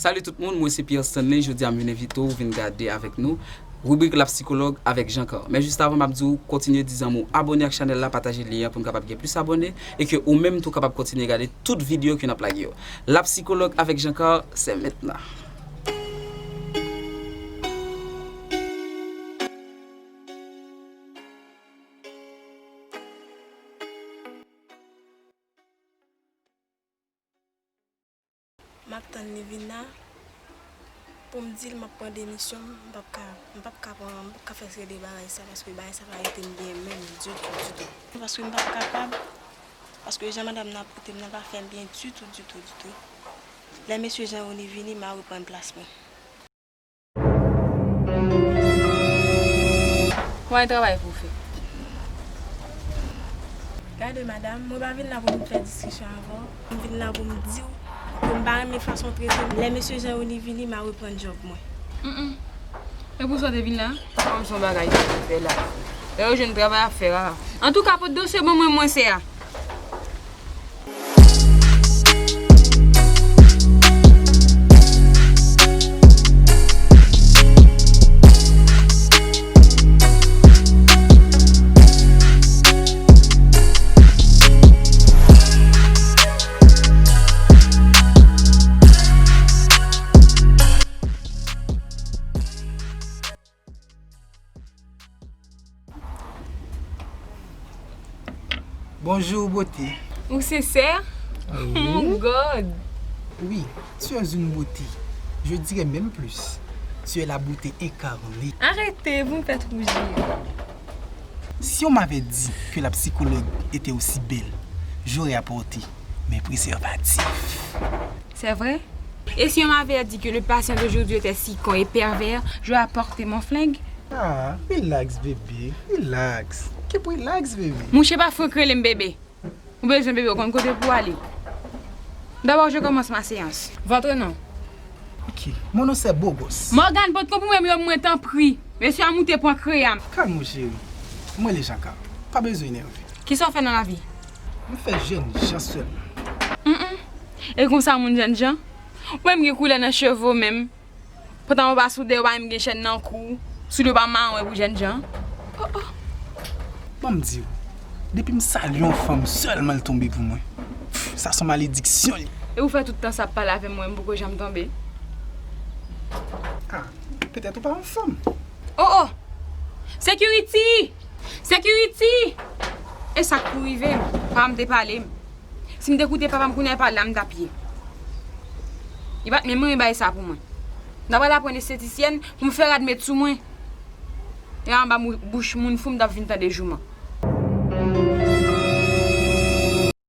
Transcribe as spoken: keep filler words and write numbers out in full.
Salut tout moun, mwen se Pierre Stanley. Jodi a m vin envite w vin gade avèk nou ribrik La Psychologue avèk Jean Carl. Men jis avan m ap di w kontinye di zanmi w abòne ak chanèl la, pataje lyen an pou n kapab gen plis abòne e ke ou menm tou kapab kontinye gade tout videyo ke n ap lage yo. La Psychologue avèk Jean Carl, se mentnan. M ap tann li vin la pou m di l m ap pran demisyon m, m p ap ka, m p ap ka pran, m p ap ka fè seri de bagay sa paske bagay sa pa rete m byen menm ditou, ditou. Paske m p ap kapab, paske jan madanm nan ap trete m nan pa fè m byen ditou, ditou, ditou. Lè mesye Jean Rony vini, m a reprann plas mwen. Ou pa gen travay pou w fè. Gade madanm, mwen pa vin la pou m fè diskisyon avè w. M vin la pou m di w ke m pa renmen fason w trete m. Lè mesye Jean Rony vini, m a reprann djòb mwen. Mm, mm. E pou sa w te vin la? Kòm se yon bagay ki pou fè la. Lè yo jwenn travay ap fè a. Antouka, pot dosye ban mwen, mwen se a. Bonjou bote. Ou sensè? Oh God! Oui, tu es une beauté. Je dirais même plus. Tu es la beauté incarnée. Arete pou m fè t wouji. Si on m'avait dit que la psychologue était aussi belle, j'aurais apporté mes préservatifs. C'est vrai? Et si on m'avait dit que le patient d'aujourd'hui était si con et pervers, j'aurais apporté mon flingue. Ah, relax bébé, relax. Keep relax bébé. Mouche pa frenk rele m bebe. Ou bezwen bebe, ou konn kote pou ale. D'abord, je commence ma séance. Votre nom? Ok, mon nom c'est Bogos. Morgan, pot konprann mwen yo mwen tanpri. Mesye a moute pran kreyam. Kalme w cheri. Mwen le Jean Carl. Pa bezwen enève. Kisa w fè nan lavi? M fè jèn jan sèlman. Mm, mm. E konsa moun jèn jan? Ou menm gen koulè nan cheve w menm. Pantalon pa soude, ou pa menm gen chèn nan kou w. Soulye w pa mawon e pou jèn jan? Oh, oh. Ban m di w, depi m salye yon fanm sèlman l tonbe pou mwen. Pff, sa se yon malediksyon li. E ou fè tout tan sa ap pale avè m, mwen m poko janm tonbe? Ah, petèt ou pa yon fanm. Oh, oh! Security! Security! E sa k pou rive m? Papa m te pale m. Si m te koute papa m kounye a, e pa la m t ap ye. Li pa t menm renmen bay sa pou mwen. M ta pral aprann estetisyèn pou m fè rad met sou mwen. E anba mou- bouch moun fou m t ap vin tande jouman.